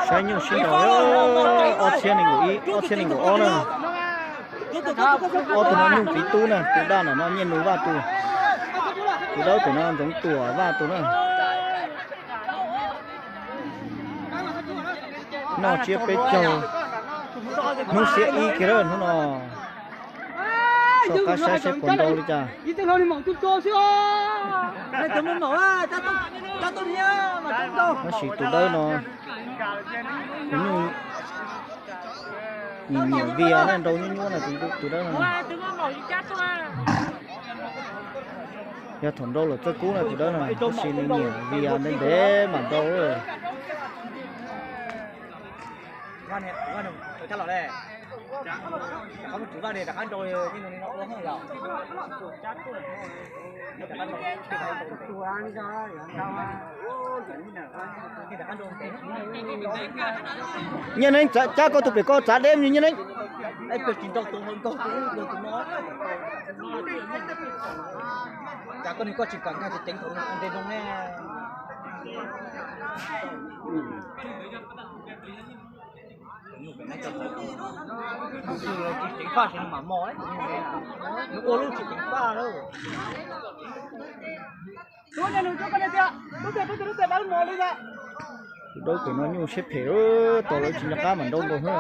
Saib nyuj sib nraus, ob txhiab nees nkaum ib, ob txhiab nees nkaum ob na. Ob tug no nyuj txiv tub na, tus daj ntawm no Nyiaj Nus Vaj tus. Tus dawb pem no Ntxoov Tuam Vaj tus na. Noj tsiab peb caug, hnub xiab ib kiag lawm hnub no. Soj qab saib seb puas nrau li cas. Tab sis tus dawb no nws nyiam vias na, nrau nyuaj nyuaj na tus dawb no. Yog thaum nrau lawm txawj kub na tus dawb no, tab sis nws nyiam vias ntev ntev mam nrau. Nyiaj Neeb, cab koj tus pem koj txav deb me Nyiaj Neeb. Tus dawb pem no nyuj siab phem, tos lawv tsis nco qab mam nrau nkaus na.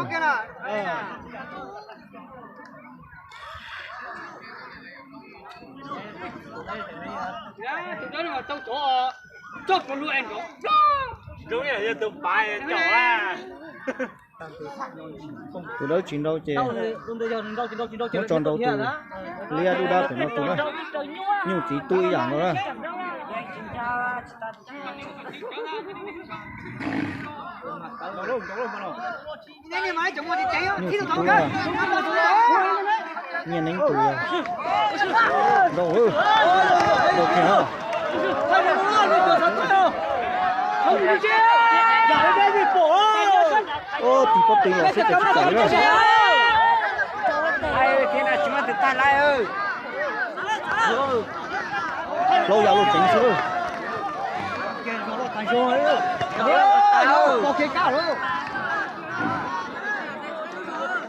Tus dawb tsis nrau ces muab tso nrau tus liab dub dab pem no tus na. Nyuj txiv tub ib yam nkaus na. Nyuj txiv tub na. Nyiaj Neeb tus. Nrau, nrau kiag na. Ub, tig pob tw los xwb ces tsis txawm na. Hlaub ya luaj tseev xwb.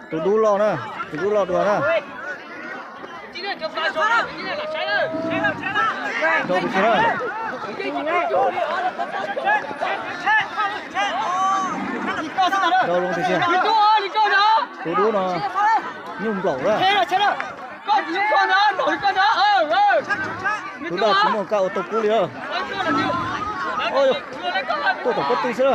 Tus dub loj na, tus dub loj dua na. Rau tus tiag na. Rau zoo tiag tiag. Tus dub no nyuj nplaum na. Tus daj tsis muaj kab ua tau kub li. Tuaj tom pob tw xwb.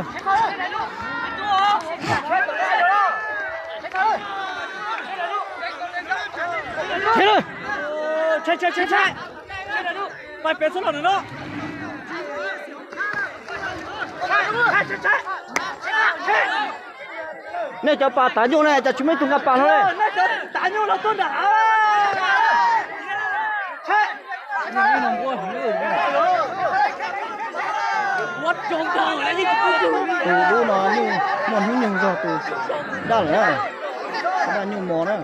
Nej cov pas tav nyuj ne, cas tsis muaj ib tug nqa pas no ne? Tus dub no nyuj muaj hnub nyoog zog tus daj lawm na. Tus daj nyuj mos na.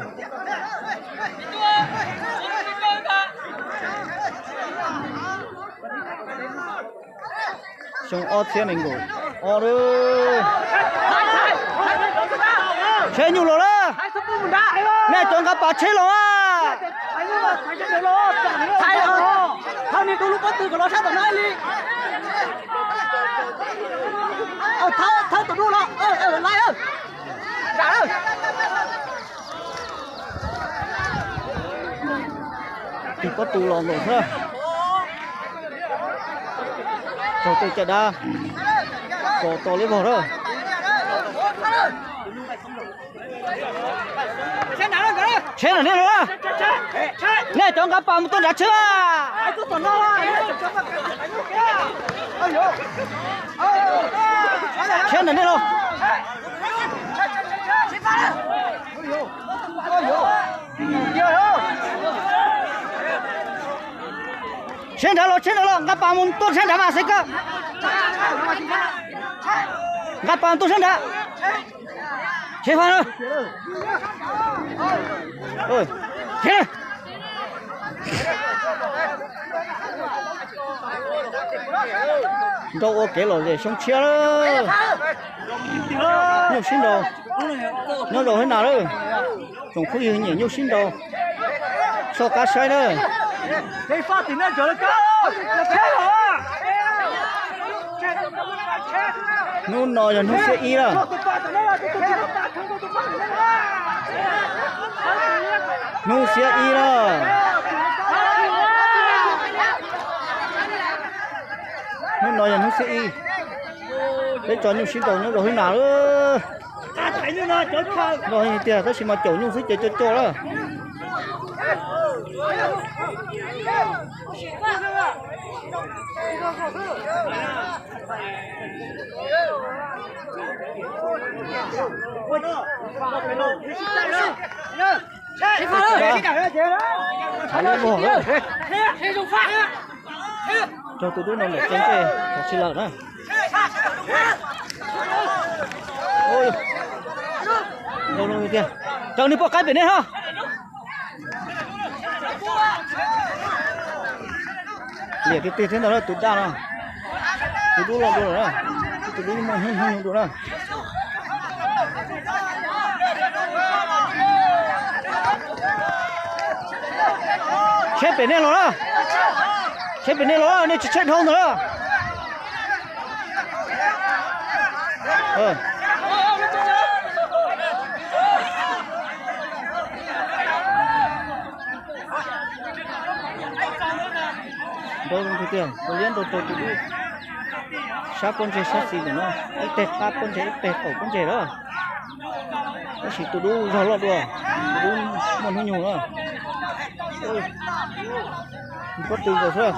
Xyoo ob txhiab nees nkaum ob lawm. Tsheb nyuj los lawm. Nej cov nqa pas tsheb los a. Thawb tus dub los. Tig pob tw los nkaus xwb. Raug tej caj dab kos to liab vog lawm. Tsheb nram nej no, nej cov nqa pas mus tuaj nrad tsheb. Tsheb nram nej los. Tsheb nrad los, tsheb nrad los, nqa pas mus tuaj tsheb nrad mas xeeb kawg. Nqa pas tuaj tsheb nrad. Tsheb faj na. Tsheb na. Nrau ua kev lom zem xyoo tshiab lawm. Nyuj sib nraus, nyob zaum hab nas lawm. Tsoom phooj ywg nyiam nyuj sib nraus, soj qab saib na. Hnub no yog hnub xiab ib lawm. Hnub xiab ib lawm. Hnub no yog hnub xiab ib. Peb tso nyuj sib nraus nyob rau hwb nas lawm. Nrau tiag tab sis mas caum nyuj xwb ces co co lawm. Raug tus dub no lawm, txog ntsej tsis lawm na. Raug tiag, raug nws poj qaib pem nej ho. Liam tiag tiag thiab ntag na tus daj no. Tus dub los dua lawm na. Tus dub muaj hnub hnub dua na. Tsheb pem nej los na. Tsheb pem nej los, nej tsis tsheb dhau ntawd na. Nrau zoo tiag tiag, tus liab nrau rau tus dub. Sab pob ntseg sab xis ntawm no, ib teg qab pob ntseg ib teg qaum pob ntseg lawm. Tab sis tus dub zog loj dua, tus dub muaj hnub nyoog lawm. Pob tw nkaus xwb.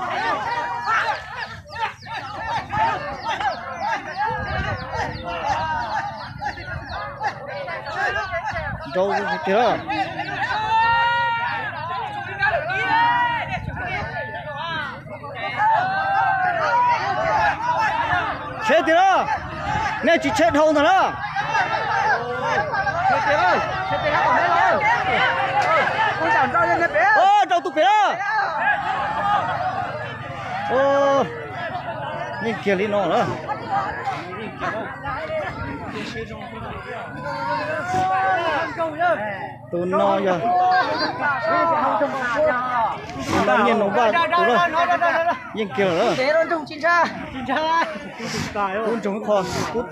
Nrau tiag. Tsheb tiag na, nej tsis tsheb dhau ntag na. Rau tus pem na. Yeej kiag li no na. Tus no yog, tus no nyiaj no npaj tus na, yeej kiag lawm. Kub ntsoog qho, kub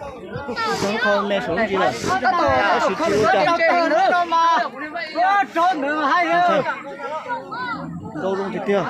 ntsoog qho me saum lub ntsis lawm, tab sis tsis ua cas. Nrau zoo tiag tiag.